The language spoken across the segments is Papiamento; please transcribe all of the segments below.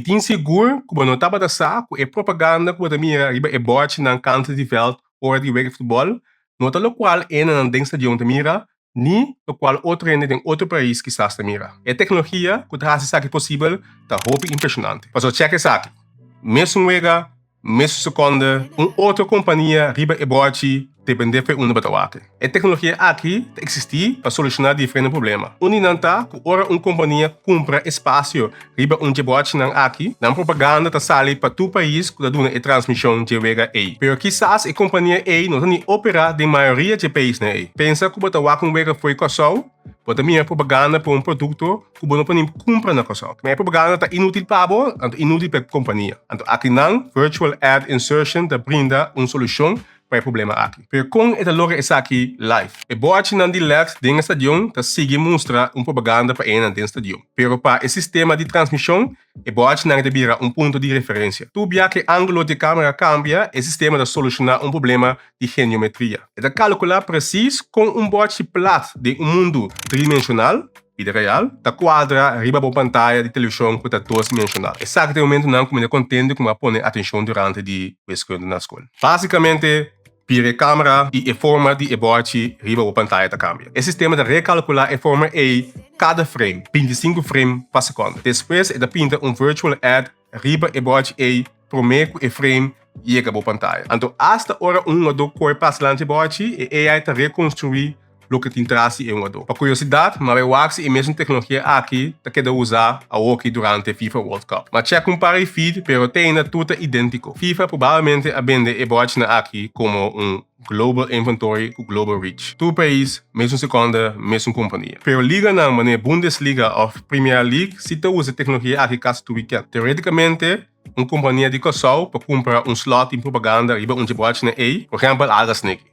tin sigur ku bo no tabata sa ku e propaganda ku bo ta mira riba e bòrchinan kanta di vèlt ora di wega futbòl no ta lokual hendenan den stadion ta mira ni lokual otro hende den otro pais kisas ta mira. E teknologia ku ta hasi esaki posibel ta hopi impreshonante. Pasobra chèk esaki, mesun wega, Mesun sekonde, un otro kompania riba e bòrchi dependé fe unda bo ta wak. E teknologia aki ta eksistí pa solushoná diferente problema. Un di nan ta ku ora un kompania kumpra espasio riba un dje bòrchinan aki, nan propaganda ta sali pa tur pais ku ta duna e transmishon dje wega ei. Pero kisas e kompania ei no ta ni operá den mayoria dje paisnan ei. Pensa ku bo ta wak un wega fo'i Kòrsou, bo ta mira propaganda pa un produkto ku bo no por ni kumpra na Kòrsou. Ma e propaganda ta inútil pa bo, anto inútil pa e kompania. Anto akinan Virtual Ad Insertion ta brinda un solushon pa e problema aki. Pero kon e ta logra esaki live? E bòrchinan di led den e stadion ta sigui mustra un propaganda pa enan den stadion. Pero pa e sistema di transmishon, e bòrchinan ta bira un punto di referensia. Tur bia ku e ángulo di e kámara kambia, e sistema ta solushoná un problema di geniometria. E ta kalkulá presis kon un bòrchi plat den un mundu tridimenshonal, bida real, ta kuadra riba bo pantaya di televishon ku ta dosdimenshonal. Esaki ta e momentunan ku mi ta kontentu ku mi a pone atenshon durante di wiskunde na skol. Básikamente, bira e kámara i e forma di e bòrchi riba bo pantaya ta kambia. E sistema ta rekalkulá e forma ei kada frame, 25 frame pa sekònde. Despues e ta pinta un virtual ad riba e bòrchi ei promé ku e frame yega bo pantaya. Anto asta ora un hungadó kore pasa lanti e bòrchi, e AI ta rekonstruí loke tin tras di e hungadó. Pa kuriosidat, m'a bai wak si e mesun teknologia aki ta keda usá awoki durante FIFA World Cup. M'a chèk un par di feed, pero te ainda tur ta idéntiko. FIFA probablemente a bende e bòrchinan aki komo un global inventory ku global reach. Tur pais, mesun sekonde, mesun kompania. Pero liganan manera Bundesliga òf Premier League si ta usa e teknologia aki kasi tur wikènt. Teorétikamente, un kompania di Kòrsou por kumpra un slòt di propaganda riba un dje bòrchinan ei, por ehèmpel Alga Sneki.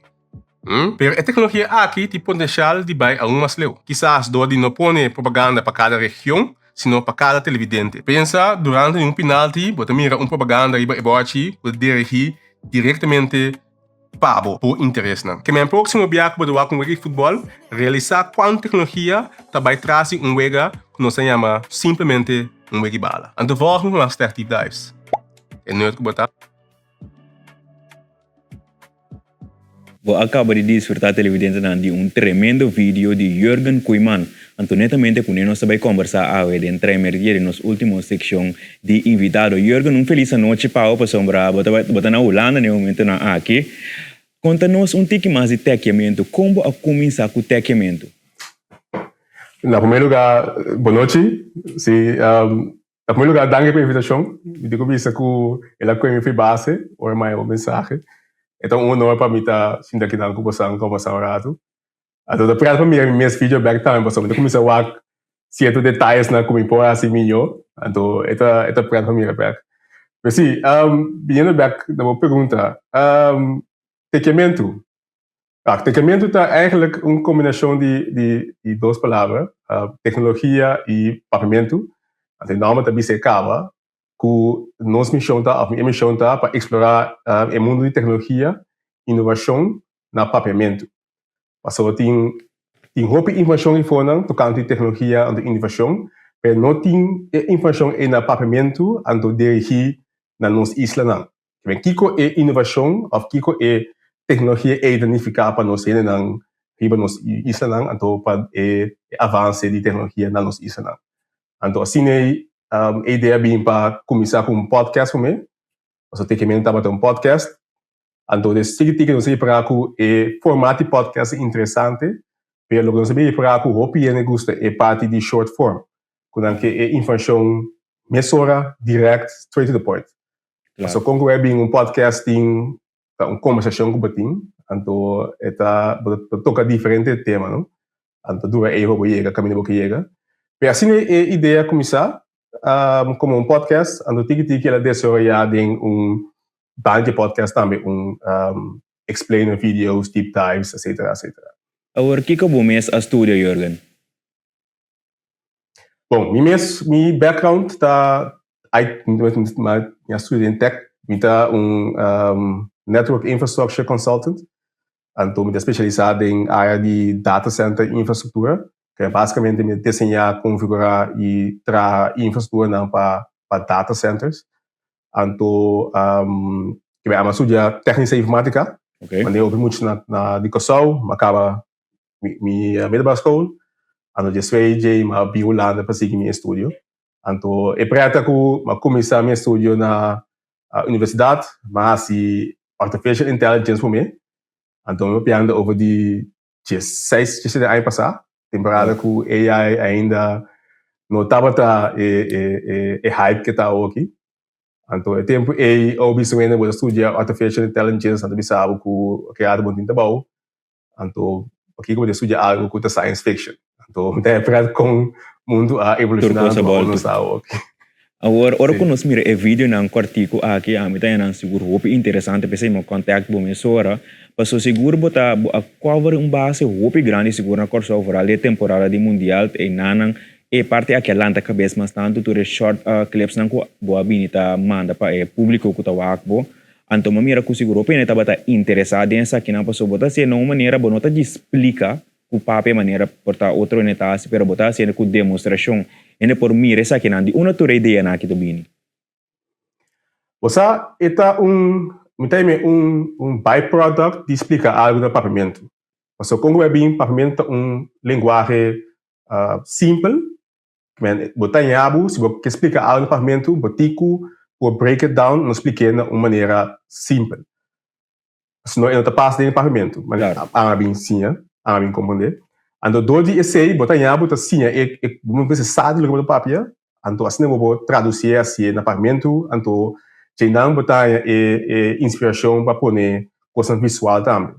Pero e teknologia aki tin potensial di bai aun mas leu. Kisas dor di no pone propaganda pa kada region, sino pa kada televidente. Pensa durante di un pinalti bo ta mira un propaganda riba e bòrchi ku ta dirigí direktamente pa bo, bo interesnan. Ke men próksimo bia ku bo ta wak un wega di futbòl, realisá kuantu teknologia ta bai tras di un wega ku nos ta yama simplemente un wega di bala. Anto vòlgende ku mas Tech Deep Dives. E nerd ku bo ta. Bo a kaba di disfrutá televidentenan di un tremendo video di Jurgen Koeiman. Anto netamente kuné nos ta bai kombersá awe den Traimerdia den nos último sekshon di invitado. Jurgen, un felis anochi pa bo pasobra bo ta bo ta na Hulanda na e momentonan aki. Konta nos un tiki mas di tekiamentu. Kon bo a kuminsá ku tekiamentu? Na promé lugá, bonochi. Sí, Na primer lugar, danki pa e invitashon. Mi tin ku bisa ku el a koe mi fi base ora mi a haña bo mensahe. E ta un honor pa mi ta sinta akinan ku bosan kombersá un ratu. Anto ta pret pa mira mi mes video bek tambe pasobra mi ta kuminsá wak sierto detayesnan ku mi por hasi mihó. Anto e ta e ta pret pa mira bek. Pero si, biniendo bek na bo pregunta, tekementu. Tekementu ta eigenlijk un kombinashon di di di dos palabra, teknologia i papiamentu. Anto e nòmber ta bisa e kaba ku nos mishon ta òf mi mishon ta pa eksplorá e mundu di teknologia, inovashon na papiamentu. Pasobra tin tin hopi informashon afonan tokante di teknologia anto inovashon, pero no tin e informashon ei na papiamentu anto dirigí na nos islanan. Ben, kiko e inovashon òf kiko e teknologia ei ta nifiká pa nos hendenan riba nos islanan, anto pa e avanse di teknologia na nos islanan. Anto asina ei e idea bin pa kuminsá ku un podcast promé, pasobra Tekemen tabata un podcast, anto des tiki tiki nos a ripará ku e format di podcast ta interesante, pero loke nos a bin ripará ku hopi hende gusta e parti di short form, ku nan ke e informashon mesora, dirèkt, straight to the point. Paso kon ku e bin un podcast tin ta un kombersashon ku bo tin, anto e ta bo ta toka diferente tema no, anto dura ei bo yega kaminda bo ke yega. Pero asina e idea a kuminsá komo un podcast, anto tiki tiki el a desaroyá den un banda di podcast tambe un explainer videos, deep dives, etcetera etcetera. Awor kiko bo mes a studia Jurgen? Bon, mi mes, mi background ta IT, mi a studia den tech, mi ta un network infrastructure consultant, anto mi ta specialisa den area di data center infrastructura, ke basikamente mi ta diseña, konfigura i traha infrastructuranan pa. pa data centers. Anto um, mi a studia technische informatica. M'a hopi mucho na di Kòrsou, m'a kaba mi middelbare school. Anto despues dje m'a bin Hulanda pa sigui mi estudio. Anto e preta ku m'a kuminsá mi estudio na universidat, m'a hasi artificial intelligence pa mi. Anto mi papiando over di 16, 17 aña pasá, temporada ku AI ainda no tabata e hype ku ta aki. Anto e tempu ei o bisa wende bo studia artificial intelligence, anto bisa ku kreado bon tinta bou. Anto aki ku studia algo ku ta science fiction. Anto ta pret kon mundu a evolushoná no sa aki. Awor, ora ku nos mira e video nan kòrtiku aki, ami ta nan sigur hopi interesante, p'esei m'a contact bo mesora, paso sigur bo ta bo a cover un base hopi grandi sigur na Kòrsou, vooral e temporada di Mundial, e nanan e parti aki a lanta kabes mas tantu tur e short clips nan ku bo a bini ta manda pa e públiko ku ta wak bo. Anto m'a mira ku sigur hopi hende tabata interesá den esakinan, paso bo ta hasié na un manera bo no ta djis splika ku papia manera por ta otro hende ta hasi, pero bo ta hasiendo ku demostrashon. Hende por mira esakinan di unda tur e ideanan aki ta bini. Bo sa, e ta un, mi ta yam'é un byproduct di splika algu na papiamentu. Pasobra kon ku bai bin, papiamentu ta un lenguahe simpel. Bo ta ñabu, si bo ke splika algu na papiamentu, bo tin ku por break it down no splik'é na un manera simpel. Sino e no ta pasa den e papiamentu. Ami a bin siña, ami a bin komprendé. Anto dor di esei bo ta ña bo ta siña e e bo mester sa di loke bo ta papia, anto asina bo por tradusié hasié na papiamentu, anto djeinan bo ta haña e e inspirashon pa pone kosnan visual tambe.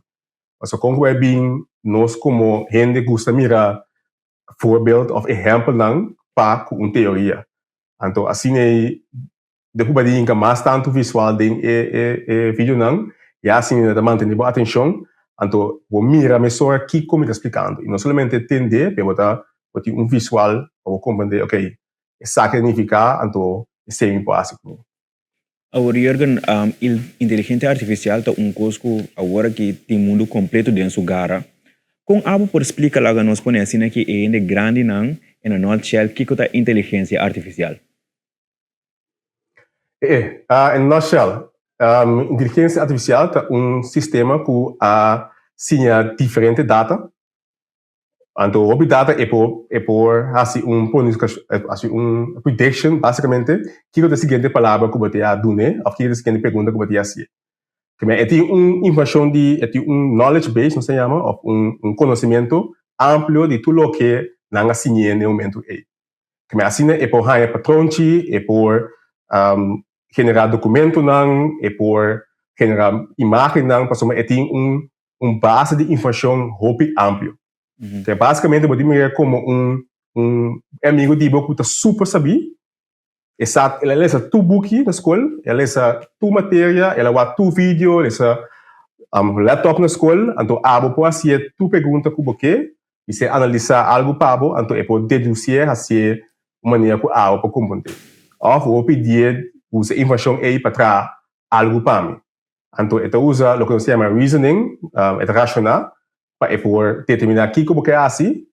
Pasobra kon ku bai bin nos komo hende gusta mira voorbeeld òf ehèmpelnan pa ku un teoria. Anto asina ei De ku bai di hinka mas tantu visual den e videonan, ya asina ta mantene bo atencion, anto bo mira mesora kico mi ta splicando. Y no solamente tende, pero bo ta bo tin un visual pa bo comprende, ok, esaki ta nifica, anto esey mi por haci cu mi. Awor Jurgen, inteligencia artificial ta un cos cu awor aki tin mundu completo den su gara. Con abo por splica laga nos pone asina ki e hende grandinan in a nutshell kico ta inteligencia artificial? E, in a nutshell, inteligencia artificial ta un sistema ku a siña diferente data. Anto hopi data e por e por hasi un hasi un prediction basicamente kiko ta e siguiente palabra ku bo ta a dun'é òf kiko ta e siguiente pregunta ku bo ta hasié. E tin un informashon di e tin un knowledge base nos ta yama òf un konosementu amplio di tur loke nan a siñ'é na e momentu ei. Keme asina e por haña patronchi, e por generá dokumentonan, e por generá imágennan, pasobra e tin un un base di informashon hopi amplio. Te básikamente bo tin mira komo un un amigu di bo ku ta super sabí, e sa el a lesa tur buki na skol, el a lesa tur materia, el a wak tur video, el a lesa laptop na skol, anto abo por hasié tur pregunta ku bo ke I si e analisá algu pa bo, anto e por dedusié hasié un manera ku abo por komprondé. Òf bo por pidié usa e informashon ei pa traha algu pa mi. Anto e ta usa loke nos ta yama reasoning, e ta rashoná pa e por determiná kiko bo ke hasi,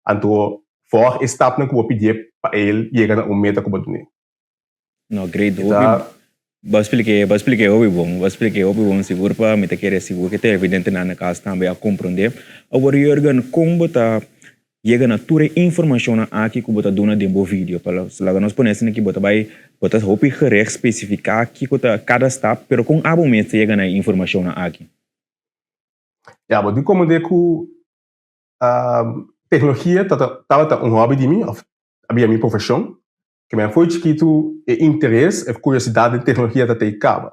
anto vòg e stapnan ku bo pidié pa el yega na un meta ku bo dun'é. No, great. Hopi, bo a spliké, bo a spliké hopi bon. Bo a spliké hopi bon. Sigur pa mi ta kere sigur ke televidentenan na kas tambe a komprondé. Awor Jurgen, kon bo ta yega na tur e informashonnan aki ku bo ta duna den bo video? Pa laga nos pone asina ki bo ta bai, bo ta hopi gerecht spesifiká kiko ta kada stap, pero kon abo mes ta yega na e informashonnan aki? Ya, bo tin komprondé ku teknologia tabata un hòbi di mi òf a bira mi profeshon. Ke men foi chikitu e interes, e kuriosidat den teknologia ta tei kaba.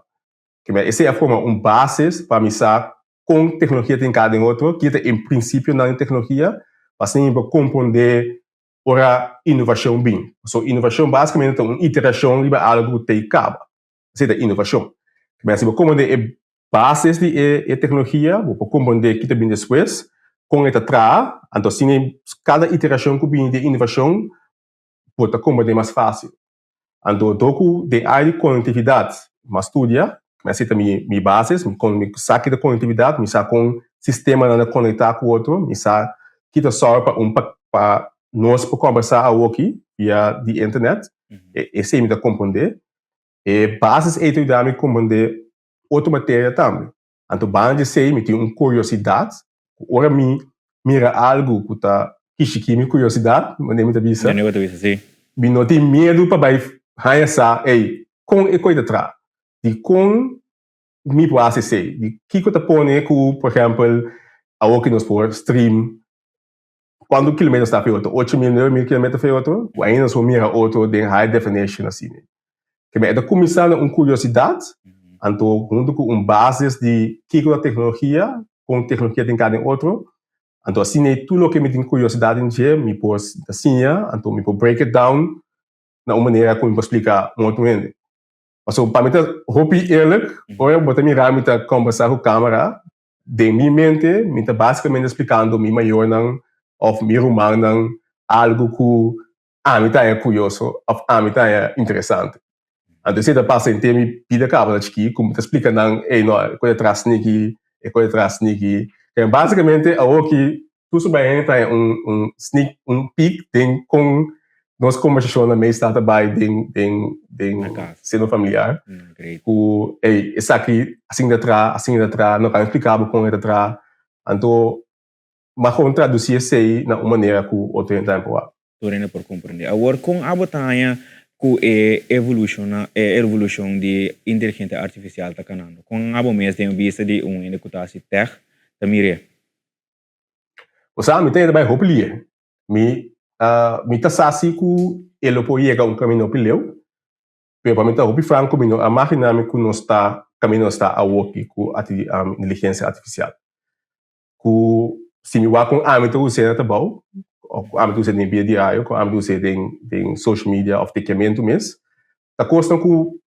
Ke men esei a forma un basis pa mi sa kon teknologia ta hinká den otro, ki ta e prinsipionan di teknologia, pa asina mi por komprondé ora inovashon bin. Pasobra inovashon basikamente ta un iterashon riba algu ku tei kaba. Esei ta inovashon. Ke men si bo komprondé e basis di e teknologia, bo por komprondé ki ta bin despues, kon e ta traha, anto asina kada iterashon ku bini di e inovashon bo ta komprendé mas fásil. Anto dor ku den área di konektividat mi a studia, mi a seta mi mi bases, mi kon mi sa ki ta konektividat, mi sa kon sistemanan ta konektá ku otro, mi sa ki ta sòru pa un pa pa nos por kòmbersá awoki via di internet. Esei mi ta komprondé. E basis ei ta yuda mi komprondé otro materia tambe. Anto banda di esei mi tin un kuriosidat ku ora mi mira algu ku ta kishikí mi kuriosidat, manera mi ta bisa, Manera bo ta bisa, sí. mi no tin miedu pa bai haña sa, ey, kon e koi ta traha? Dikon mi por hasi esei? Di kiko ta pone ku, por ehèmpel, awor ku nos por stream kuantu kilometer sta fe otro? 8000, 9000 kilometer fe otro? Ku ainda nos por mira otro den high definition asina. Keme e ta kuminsá na un kuriosidat, anto huntu ku un basis di kiko ta teknologia, kon teknologia tin kada den otro, anto asina ei tur loke mi tin kuriosidat den dje mi por ta siña, anto mi por break it down na un manera ku mi por splika un otro hende. Pasobra pa mi ta hopi eerlijk, ora bo ta mira mi ta kombersá ku kamera, den mi mente mi ta basikamente splikando mi mayornan òf mi rumannan algu ku ami ta haña kurioso òf ami ta haña interesante. Anto esei ta pasa henter mi bida kaba na chikí ku mi ta splika nan, ey no, e kos atras sniki, e kos atras sniki. Basikamente awoki tur su bai hende ta haña un un sneak un peek den kon nos kombersashonnan meestal ta bai den den den seno familiar ku ey esaki asin ta traha asin ta traha no kan splika bo kon e ta traha anto m'a kon tradusí esei na un manera ku otro hende tambe por wak. Tur hende por komprendé. Awor kon abo ta haña ku e evolushon e evolushon di inteligente artifisial ta kanando? Kon abo mes den bista di un hende ku ta hasi tech ta mir'é? Bo sa, mi ta yega bai hopi lier. Mi mi ta sa si ku e lo por yega un kaminda hopi leu, pero pa mi ta hopi franko mi no a magina mi ku nos ta kaminda nos ta awoki ku inteligensia artifisial. Ku si mi wak kon ami ta us'é na trabou, òf ku ami ta us'é den mi bida diario, ku ami ta us'é den den social media òf tekiamentu mes, ta kosnan ku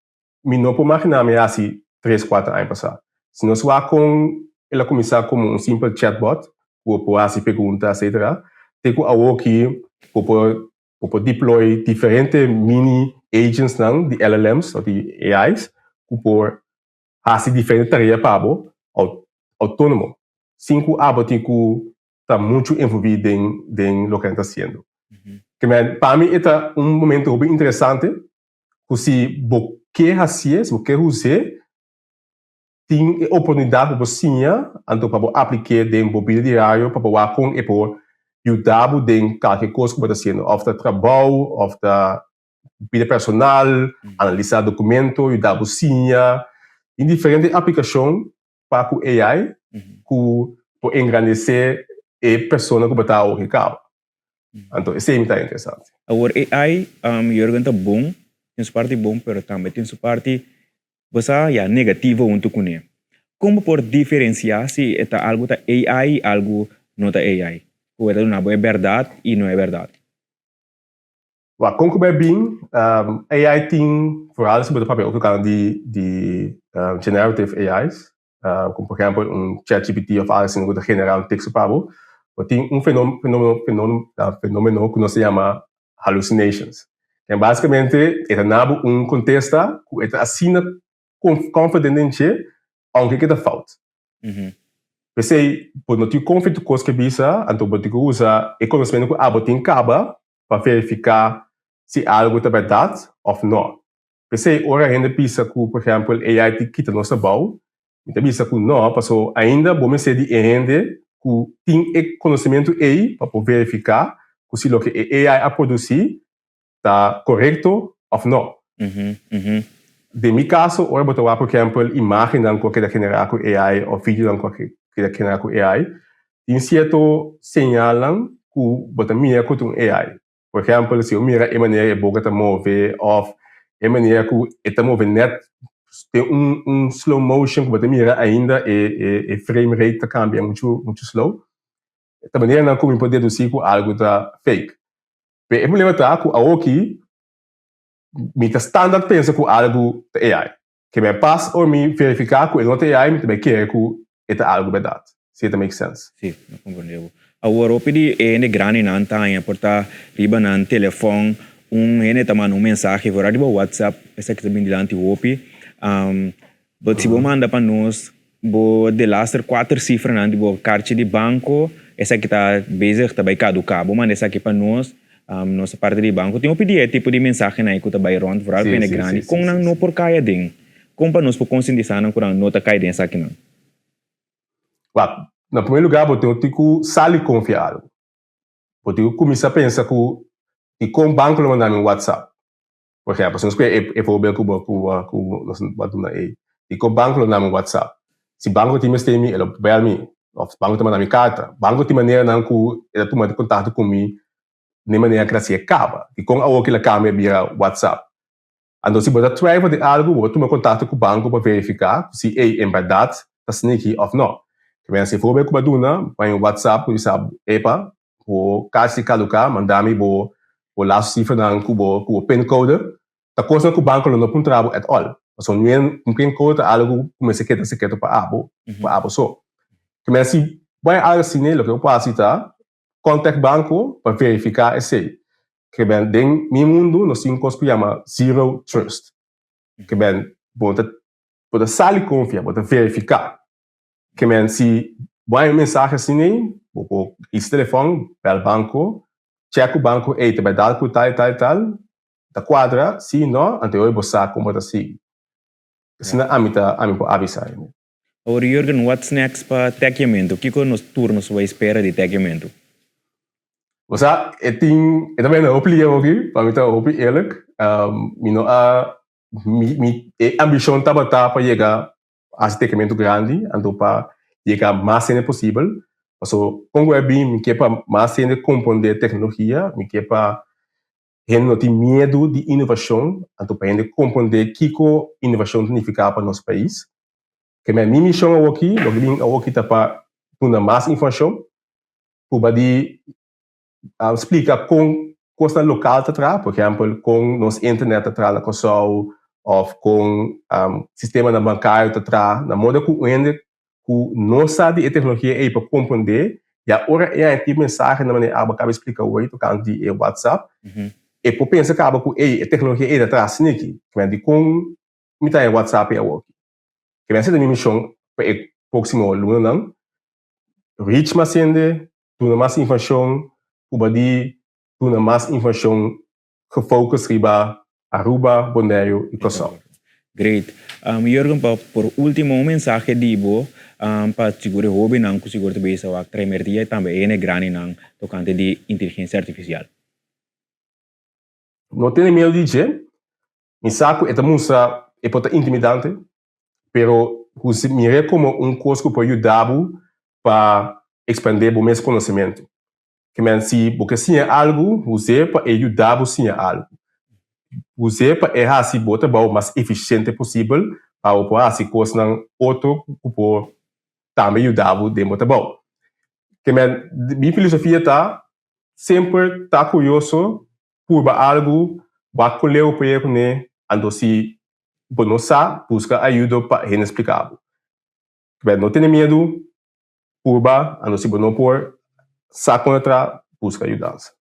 mi no por magina mi hasi tres kuater aña pasá. Si nos wak kon el a kuminsá komo un simpel chatbot ku bo por hasi pregunta etcetera, te ku awoki bo por bo por deploy diferente mini agentsnan di LLM's òf di AI's ku por hasi diferente tarea pa bo outónomo sin ku abo tin ku ta muchu envolví den den loke nan ta hasiendo. Pa mi e ta un momento hopi interesante ku si bo ke hasié, si bo ke us'é, tin e oportunidat pa bo siña, anto pa bo aplik'é den bo bida diario pa bo wak kon e por yuda bo den kalke kos ku bo ta hasiendo, òf ta trabou, òf ta bida personal, analisá dokumento, yuda bo siña. Tin diferente aplikashon pa ku AI ku por engrandesé e persona ku bo ta awoki kaba. Anto esei mi ta interesante. Awor AI, Jurgen, ta bon, tin su parti bon, pero tambe tin su parti, bo sa, ya, negativo huntu kuné. Kon bo por diferensiá si e ta algu ta AI i algu no ta AI? Ku e ta duna bo e bèrdat i no e bèrdat? Wak, kon ku bai bin, AI tin, vooral si bo ta papia otro kant di di generative AI's, Como por ehempel un ChatGPT of algo asina cu ta genera un texto pa bo, bo tin un fenomeno cu nos ta yama hallucinations. En basicamente e ta na bo un contesta cu e ta asina confident den dje aunke cu e ta fout. P'esey bo no tin confia tur cos cu e bisa, anto bo tin cu usa e conocimento cu abo tin caba pa verifica si algo ta berdad of no. P'esei ora hende bisa ku, por ehèmpel, AI tin kita nos trabou, mi ta bisa ku nò, paso ainda bo mester di e hende ku tin e konosementu ei pa por verifiká ku si loke e AI a produsí ta korekto òf nò. Den mi kaso, ora bo ta wak, por ehèmpel, imágennan ku a keda generá ku AI òf videonan ku a keda generá ku AI, tin sierto señalnan ku bo ta mira ku ta un AI. Por ehempel, si bo mira e manera e boka ta move of e manera ku e ta move net den un un slow motion ku bo ta mira ainda e e e frame rate ta kambia muchu muchu slow. Ta maneranan ku mi por dedusí ku algu ta fake. Pero e problema ta ku awoki mi ta standaard pensa ku algu ta AI. Ke mi a pas ora mi verifiká ku e no ta AI mi ta bai kere ku e ta algu bèrdat. Si e ta make sense. Sí, mi a komprendé bo. Awor hopi di e hende grandinan ta haña por ta riba nan telefòn un hende ta manda un mensahe for riba WhatsApp esaki ta bin dilanti hopi. But si bo manda pa nos bo delaster kuater sifranan di bo karchi di banko esaki ta bezig ta bai kaduká. Bo manda esaki pa nos. Nos ta parti di banko. Tin hopi di e tipo di mensahenan ei ku ta bai rònt, vooral bende grandi. Kon nan no por kai aden? Kon pa nos por konsientisá nan ku nan no ta kai den esakinan? Wak, na promé lugá bo tin ku sali konfia algu. Bo tin ku kuminsá pensa ku dikon banko lo manda mi un WhatsApp? Por ehèmpel, si nos kohe e voorbeeld ku bo ku nos a duna ei, dikon banko lo manda mi un WhatsApp? Si banko tin mester mi, e lo bèl mi, òf banko ta manda mi karta. Banko tin maneranan ku e ta tuma kontakto ku mi den manera ku ta hasi e kaba. Dikon awor kila kambia bira WhatsApp? Anto si bo ta twijfel di algu, bo por tuma kontakto ku banko pa verifiká si ei en bèrdat ta sneaky òf nò. Ke mester si voorbeeld ku bo a duna, bo haña un WhatsApp ku bisa bo, Epa, bo kasi kaduká, manda mi bo bo laatste sifranan ku bo ku bo pincode. Ta kosnan ku banko lo no puntra bo at all. Pasobra un un pincode ta algu ku mester keda sekreto pa abo, pa abo so. Ke mester si bo haña algu asina, loke bo por hasi ta contact banko pa verifiká esei. Ke ben den mi mundu nos tin un kos ku yama zero trust. Ke ben bo ta bo ta sali konfia, bo ta verifiká. Ke men si bo haña un mensahe asina ei, bo por hisa telefòn, bèl banko, chèk ku banko, ey ta bèrdat ku tal i tal i tal, ta kuadra, si no, anto e ora bo sa kon bo ta sigui. Asina ami ta ami por avisá hende. Awor Jurgen, what's next pa Tekiamentu? Kiko nos tur nos bai spera di Tekiamentu? Bo sa, e tin, e ta bini hopi lieu aki, pa mi ta hopi eerlijk. Mi no a, mi, mi, e ambishon tabata pa yega hasi tekiamentu grandi, anto pa yega mas hende posibel. Paso, kon ku a bin, mi ke pa mas hende komprondé teknologia, mi ke pa hende no tin miedu di inovashon, anto pa hende komprondé kiko inovashon ta nifiká pa nos pais. Ke men mi mishon awoki, loke bin awoki ta pa duna mas informashon, pruba di splika kon kosnan lokal ta traha, por ehèmpel kon nos internet ta traha na Kòrsou òf kon sistemanan bankario ta traha, na moda ku un hende ku no sa di e teknologia ei pa komprondé, ya ora e haña tin mensahe na manera abo kaba splika awor tokante di e WhatsApp, e por pensa kaba ku ei e teknologia ei ta traha asin'aki, ke men dikon mi ta haña WhatsApp ei awoki? Ke men esei ta mi mishon pa e próksimo lunanan, reach mas hende, duna mas informashon, pruba di duna mas informashon gefocus riba Aruba, Boneiru y Kòrsou. Great. Jurgen, pa por ultimo un mensahe di bo pa sigur e hobennan ku sigur ta bisa wak trae merdia y tambe e hende grandinan tokante di inteligensia artifisial. No tene miedu di dje. Mi sa ku e ta mustra e por ta intimidante, pero ku si mir'é komo un kos ku por yuda bo pa ekspandé bo mes konosementu. Ke men si bo ke siña algu, us'é pa e yuda bo siña algu. Us'é pa e hasi bo trabou mas efisiente posibel pa bo por hasi kosnan otro ku por tambe yuda bo den bo trabou. Ke men mi filosofia ta semper ta kurioso, purba algu, wak kon leu por yega kuné, anto si bo no sa, buska ayudo pa hende splika bo. Ke men no tene miedu, Purba, anto si bo no por sa kon a tra, buska yudansa.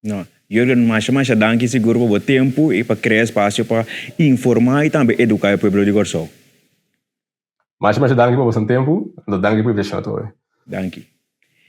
No. Jurgen, masha masha danki sigur pa bo tempu i pa krea espasio pa informa i tambe eduka e pueblo di Kòrsou. Masha masha danki pa boso tempu, anto danki pa invitashon atrobe. Danki.